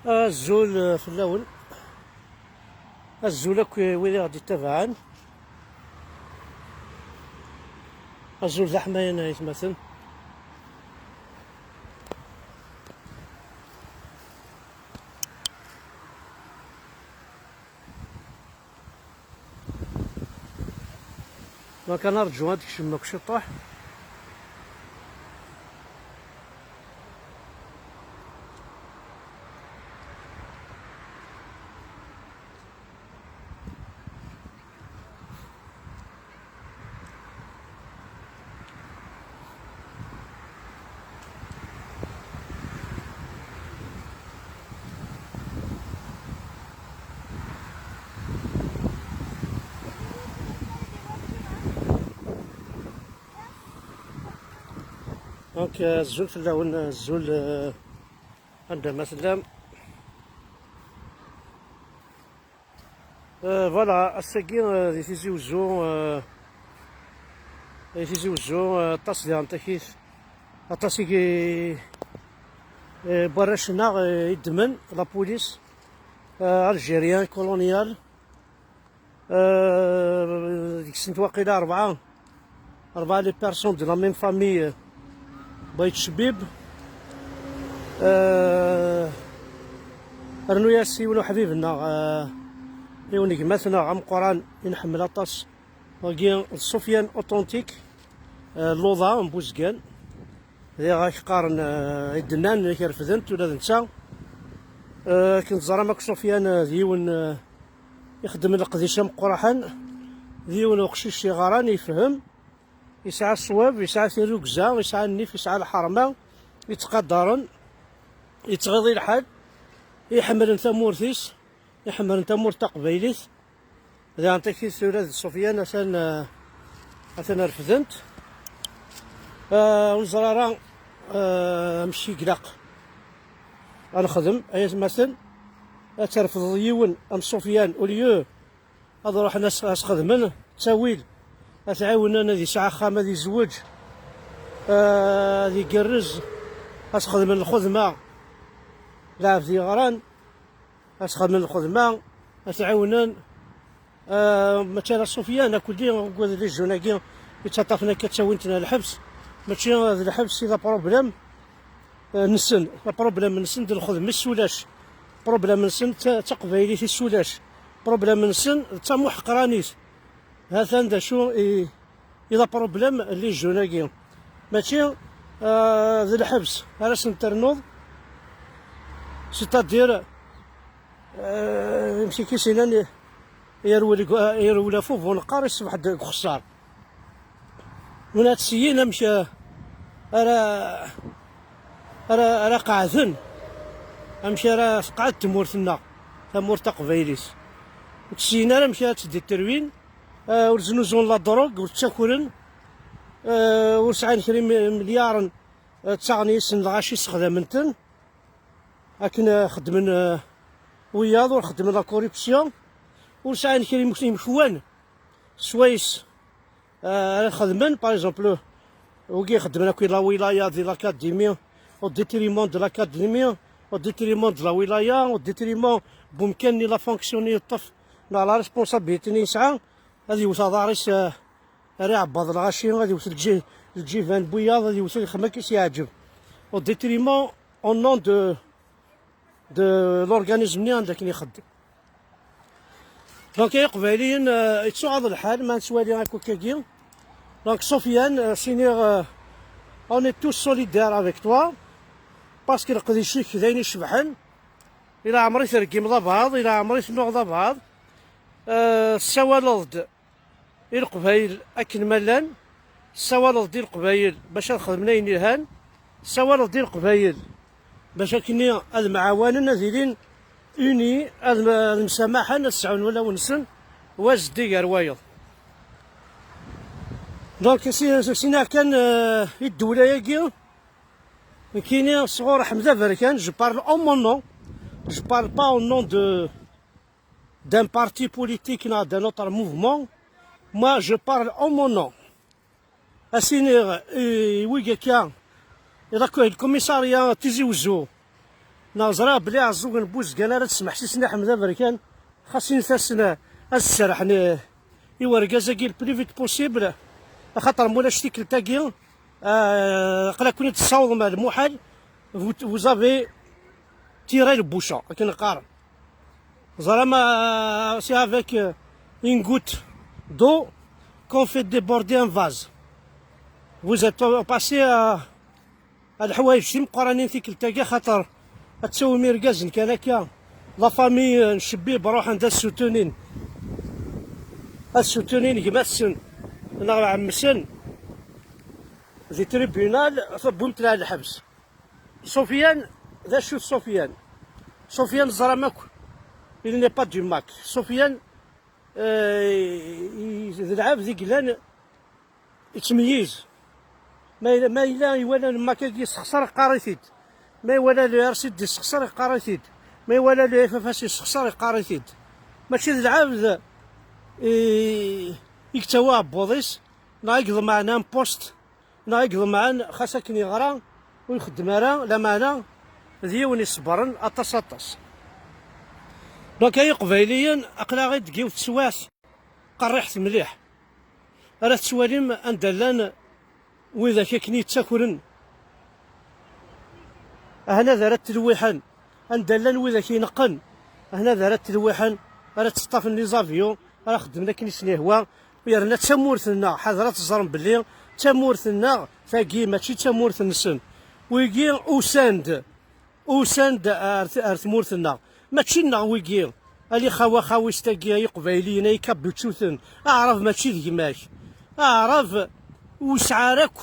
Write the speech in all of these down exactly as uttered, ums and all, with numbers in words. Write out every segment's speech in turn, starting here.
Azul, eh, fell-awen. Azul akk i wid i ɣ-d-ittabaɛen. Azul d aḥmayan, aytmaten. Donc, ad nerǧu ad d-kecmen akk ciṭuḥ. Donc, euh, azul fell-awen, azul, euh, anda ma tellam. Euh, voilà, ass-agi, euh, di Tizi Wezzu, euh, di Tizi Wezzu, euh, aṭas diɣen takit, aṭas i, euh, n warrac-nneɣ, euh, i ddmen la police, euh, algérien, colonial. Euh, deg-sent waqila rebɛa, rebɛa les personnes de la même famille, euh, Bayt Cbib. Euh, rnu-yas yiwen uḥbib-nneɣ, euh, yiwen n gma-tneɣ ameqqran i nḥemmel aṭas. Wagi d Sofiane Authentique, euh, Loda n Buzgan. Diɣ ak-qqaren, euh, i d-nnan, ak-refden-t ula d netta. Euh, akken teẓram akk Sofiane, euh, d yiwen, euh, ixeddmen leqdic ameqqraḥen, d yiwen uqcic yeɣran, yefhem, yesɛa ṣṣwab, yesɛa tirrugza, yesɛa nnif, yesɛa lḥerma, yettqadaren, yettɣiḍi lḥal, iḥemmlen tamurt-is, iḥemmlen tamurt taqbaylit. Diɣen takit tura d Sofiane atan, eh, atan refden-t. Eh, ur neẓri ara, eh, amek i ilaq ad nexdem, ay atmaten, ad terfdeḍ yiwen am Sofiane, au lieu ad ruḥen as-, as-xedmen ttawil, ad t-ɛiwnen ad yesɛu axxam, ad yezweǧ, eh, ad igerrez, ad s-xedmen lxedma, lɛebd yeɣran, ad s-xedmen lxedma, ad t-ɛiwnen. Eh, mačči ala Sofiane, akk-, akk les jeunes-agi yettaṭṭafen akka ttawin-ten ar lḥebs, mačči d lḥebs i d aproblem, eh, nsen. Aproblem nsen d lxedma i s ulac. Aproblem nsen d ta-, d taqbaylit i s ulac. Aproblem nsen d tamuḥqranit. Ha-t-an d acu i, i d aproblem n les jeunes-agi. Mačči, eh, d lḥebs ara sen-ternuḍ, c'est-à-dire, eh, amek i k-isinan, yerwel deg, yerwel ɣef ubuneqqar, iṣbeḥ-d deg uxeṣṣar. Win ad tesyin amek, eh, ara, ara, ara qeɛden, amek ara tqeɛɛed tmurt-nneɣ, tamurt taqbaylit. Ur tesyin ara amek ara tt-id-terwin, eh, ur znuzuyen la drogue, ur ttakren, eh, ur sɛin kra n milyaren, eh, ttaɣen yis-sen lɣaci, ssexdamen-ten. Akken, eh, xeddmen, eh, wiyaḍ, ur xeddmen la corruption, ur sɛin kra imek-, imekwan swayes, eh, ara xedmen, par exemple, wigi xeddmen akk la wilaya di l'académie, au détriment de l'académie, au détriment de la wilaya, au détriment n umkan-nni la fonction-nni yeṭṭef, neɣ la responsabilité-nni yesɛa, ad yewwet aḍar-is, eh, ara iɛebbaḍ lɣaci, ad yewwet lǧi-, lǧiban n wiyaḍ, ad yewwet lxedma i s-yeɛǧeb, au détriment, au nom de, de l'organisme-nni anda akken ixeddem. Donc, ay Iqbayliyen, euh, yettuɣaḍ lḥal ma nettwali akk akkagi. Donc, Sofiane, euh, siniɣ, euh, on est tous solidaires avec toi, parce que leqdic-ik d ayen icebḥen. I leɛmer i treggim d abaɛḍ, i leɛmer i tennuɣ d abaɛḍ. Euh, tessawaleḍ-d i Leqbayel akken ma llan, tessawaleḍ-d i Leqbayel bac ad xedmen ayen yelhan, tessawaleḍ-d i Leqbayel bac akkenni ad mɛawanen, ad ilin unis, ad, ad msamaḥen, ad sɛun wulawen-nsen, wa zeddig ar wayeḍ. Donc, si, sinaɣ kan, euh, i ddewla-agi, nekkini sɣur Ḥmed Aberkan, je parle en mon nom, je parle pas au nom de, d'un parti politique, non, d'un autre mouvement. Moi, je parle en mon nom. Asini, euh, oui, quelqu'un, il a que le commissariat Tizi Ouzou, Neɣ ẓriɣ belli Iɛeẓẓugen n Buzgan ara d-smeḥsisen i Ḥmed Aberkan, xas init-asen ad sserḥen i, i wergaz-agi le plus vite possible, axaṭer mulac tikkelt-agi, ah, aql-aken-id tessawḍem ar lmuḥal, vous, vous avez tiré le bouchon, akken qqaren. Ẓra ma, c'est avec, euh, une goutte d'eau qu'on fait déborder un vase. Vous êtes passé à, à leḥwayeǧ timeqqranin tikkelt-agi, xaṭer ad tawim irgazen kan akka. La famille, euh, n Cebbib ruḥen-d ad ssutunin, ad ssutunin gma-tsen neɣ ɛemmi-sen di tribunal, tewwim-ten ɣer lḥebs. Sufyan, d acu-t Sufyan? Sufyan, ẓram akk, il n'est pas du MAK. Sufyan, euh, i-, d lɛebd i yellan, yettmeyyiz. Ma yella, ma yella iwala le MAK-agi yessexṣer, iqqar-it-id. Ma iwala le R C D yessexṣer, iqqar-it-id. Ma iwala le F F S yessexṣer, iqqar-it-id. Mačči d lɛebd i, i yettawi aɛebbuḍ-is, neɣ i yeḍemɛen un poste, neɣ i iḍemɛen xas akken yeɣra ur ixeddem ara, lameɛna d yiwen iṣebbren aṭas, aṭas. Donc, ay Iqbayliyen, aql-aɣ-id deg yiwet teswiɛt qerriḥet mliḥ. Ara tettwalim anda llan widak akken yettakren. Ahna d ara ttelwiḥen. Anda llan widak ineqqen, ahna d ara ttelwiḥen, ara ttaṭṭafen les avions, ara xeddmen akken i sen-ihwa. Yerna d tamurt-nneɣ, ḥader ad teẓrem belli d tamurt-nneɣ tagi, mačči d tamurt-nsen. Wigi usan-d, usan-d ar t-, ar tmurt-nneɣ. Mačči nneɣ wigi, ali xawa xawist-agi, ay Iqbayliyen, ay ikabučuten. Aɛrab mačči d gma-k. Aɛrab ur yesɛi ara akk,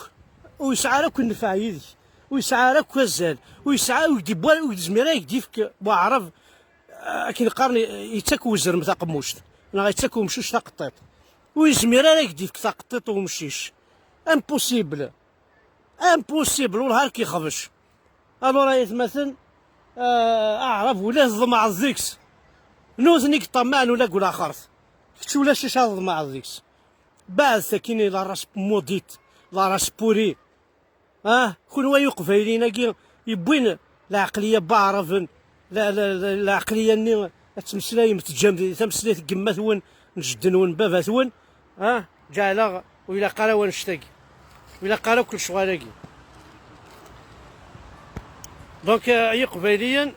ur yesɛi ara akk nnfeɛ yid-k. Ur yesɛi ara akk azal, ur yesɛi, ur k-d-yewwi, ur k-d-yezmir ara ad k-d-yefk waɛrab, eh, akken qqaren, yettak wezrem taqemmuct, neɣ yettak umcic taqeṭṭiṭ. Ur yezmir ara ad k-d-yefk taqeṭṭiṭ umcic. Impossible. Impossible, wellah ar k-yexbec. Alors ay atmaten, eh, aɛrab ula tḍemɛeḍ deg-s. Nutni i yeṭṭamaɛen ula deg ulaxert. Kečč ulac acu ara tḍemɛeḍ deg-s. Beɛdet akkin i la race maudite, la race pourrie. Ah, kunwi ay Iqbayliyen-agi yewwin lɛeqliya n waɛraben, la, la, la, lɛeqliya-nni ad tmeslayem, teǧǧam di tameslayt n yemma-twen, n jedden-wen, n baba-twen, ah, ǧeɛleɣ ur ilaq ara wanect-agi. Ur ilaq ara akk lecɣal-agi. Donc, euh, ay Iqbayliyen,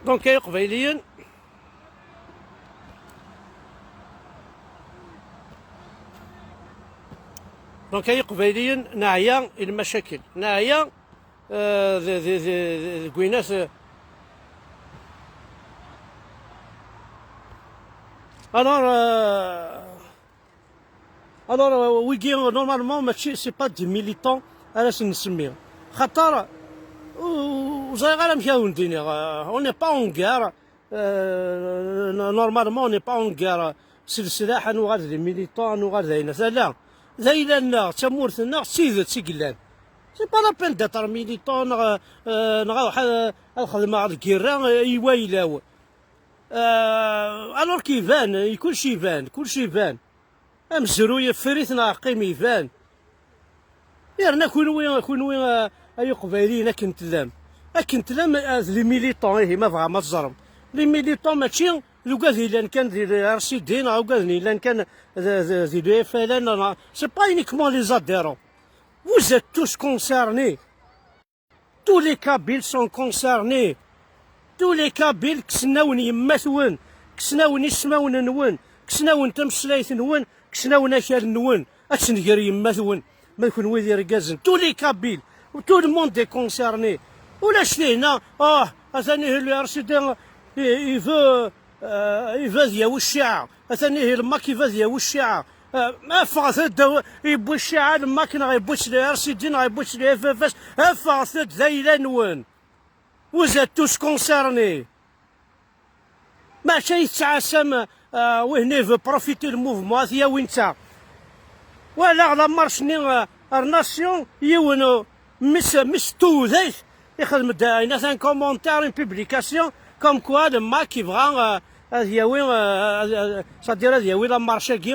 Donc, ay Iqbayliyen, donc, ay Iqbayliyen, neɛya i lmacakel. Neɛya, euh, de, de, de, de, deg winat, euh, alors, euh, Alors, euh, wigi, normalement, mačči, c'est pas des militants ara sen-nsemmi. Xaṭer, ur, ur ẓriɣ ara amek ad wen-d-iniɣ. Euh, on n'est pas en guerre. Euh, normalement, on n'est pas en guerre s leslaḥ, ad nuɣal d militants, ad nuɣal d ayen. Ala, d ayla-nneɣ, d tamurt-nneɣ, d tidet i yellan. C'est pas la peine d'être militant, neɣ, euh, neɣ ad, ad xedmeɣ lgirra, euh, i wayla-w. Euh, alors qu'iban, kullec iban, kullec iban. Amezruy yeffer-it neɣ qqim iban. Yerna kunwi, kunwi, a, ay Iqbayliyen, akken tellam. Akken tellam, a, d les militants, ihi, ma tebɣam ad teẓrem. Les militants mačči d ugad yellan kan di R C D neɣ ugaden yellan kan d, d, di le F L N, neɣ, c'est pas uniquement les adhérents. Vous êtes tous concernés. Tous les Kabyles sont concernés. Tous les Kabyles, kksen-awen yemma-twen, kksen-awen ismawen-nwen, kksen-awen tameslayt-nwen, kksen-awen akal-nwen. Ad tenger yemma-twen, ma d kenwi d irgazen. Tous les Kabyles, tout le monde est concerné. Ulac lehna, ah, atan ihi le R C D, il, il veut Euh, iba ad yawi cciɛa. Atan ihi lmak iba ad yawi cciɛa. Euh, ffɣet-d, yewwi cciɛa lmak neɣ yewwi-tt le R C D neɣ yewwi-tt le F F S. Ffɣet-d d ayla-nwen. Vous êtes tous concernés. Maca i tettɛassam, euh, wihni veut profiter le mouvement, ad t-yawi netta. Walaɣ la marche-nni, euh, ar nation, yiwen, euh, Miss, Miss Tudayt, ixdem-d, euh, une, un commentaire, une publication, comme quoi le MAK yebɣa, euh, ad yawi, eh, ad, ad, c'est-à-dire ad yawi la marche-agi,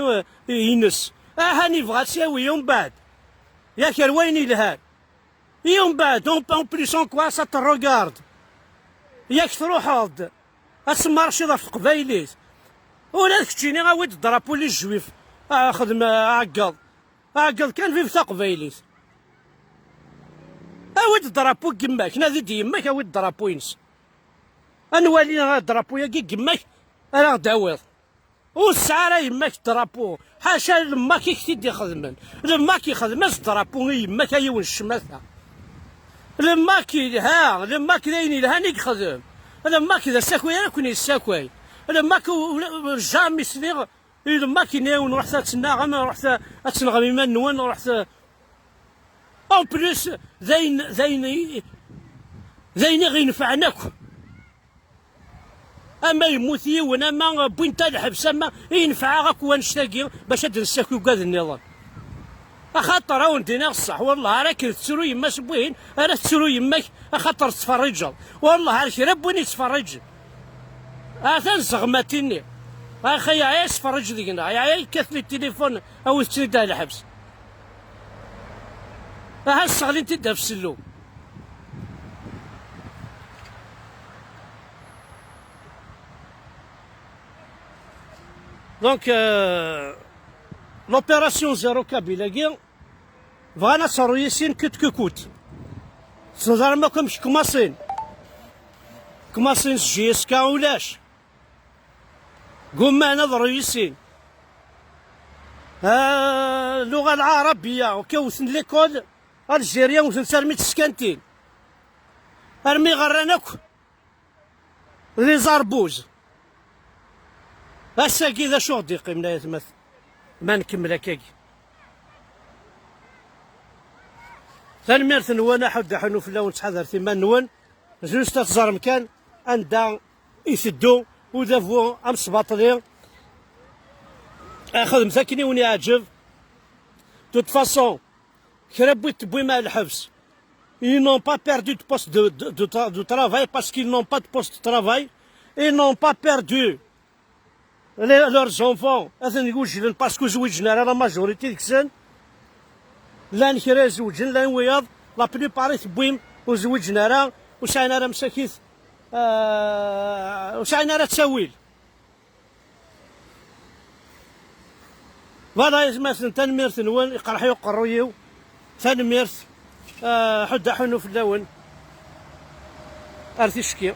eh, ines. Ahan yebɣa ad tt-yawi umbeɛd. Yak ar wayen yelhan. I umbeɛd, en, en plus encore, ça te regarde. Yak truḥeḍ-d ad tmarciḍ ɣef teqbaylit. Ula d keččini awi-d drapeau les juifs. Ah, xdem, ah, ɛeggeḍ. Ɛeggeḍ kan, vive taqbaylit. Awi-d drapeau n yemma-k, nadi-d yemma-k, awi-d drapeau-ines. Ad nwali drapeau-agi n yemma-k ara ɣ-d-tawiḍ. Ur tesɛi ara yemma-k drapeau. Ḥaca lemma-k i k-t-id-ixedmen. Lemma-k ixdem-as drapeau i yemma-k, a yiwen ccmata. Lemma-k yelha, lemma-k d ayen yelhan i yexdem. Lemma-k d asakay ara ken-yessakay. Lemma-k u-, u-, jamais sliɣ i lemma-k yenna-yawen ruḥet ad tennaɣem, ruḥet ad tenɣem iman-nwen, ruḥet. En plus, d ayen, d ayen i, d ayen i ɣ-inefɛen akk. Ama yemmut yiwen, ama wwin-t ɣer lḥebs, ama i yenfeɛ-aɣ akk wannect-agi bac ad d-nessaki ugad nniḍen. Axaṭer, a wen-d-iniɣ ṣṣeḥ, wellah, ara akken tettru yemma-s n wihin, ara tettru yemma-k, axaṭer tettferriǧeḍ. Wellah, ar kra n win yettferriǧen. Atan zeɣmatin-nni. Axa, yeɛya yesferriǧ deg-neɣ, yeɛya yekkat les téléphones, awit-ten-id ɣer lḥebs. Aha, sseɣlin-t-id ɣef sellum. Donc, euh, l'opération zéro kabyle-agi, bɣan ad terru yis-sin coûte que coûte. Teẓram akk amek kmaṣin. Kmaṣin s J S K ulac. Gumman ad rewsen. Ah, luɣa lɛarabiya, akka wten l'école algérien, wten-tt armi d teskantin. Armi ɣerran akk les arbuzes. Ass-agi d acu ɣ-d-iqqimen ay atmat? Ma nkemmel akkagi. Tanemmirt-nwen, aḥuddu aḥunnu fell-awen, ttḥadaret iman-nwen. Juste ad teẓrem kan anda iteddu udabu amesbaṭli. Xedmet akken i wen-iɛǧeb. De toute façon, kra n win tewwim ar lḥebs, ils n'ont pas perdu de poste de, de, de tra-, de travail parce qu'ils n'ont pas de poste de travail. Ils n'ont pas perdu les, leurs enfants, atan ur zwiǧen ara la majorité deg-sen. Llan kra izewǧen, llan wiyaḍ, la plupart i tewwim ur zwiǧen ara, ur sɛin ara msakit, ah, ur sɛin ara ttawil. Voilà, ay atmaten, tanemmirt-nwen, iqerḥ-iyi uqerruy-iw. Tanemmirt, ah, ḥuddu aḥunnu fell-awen. Ar ticki.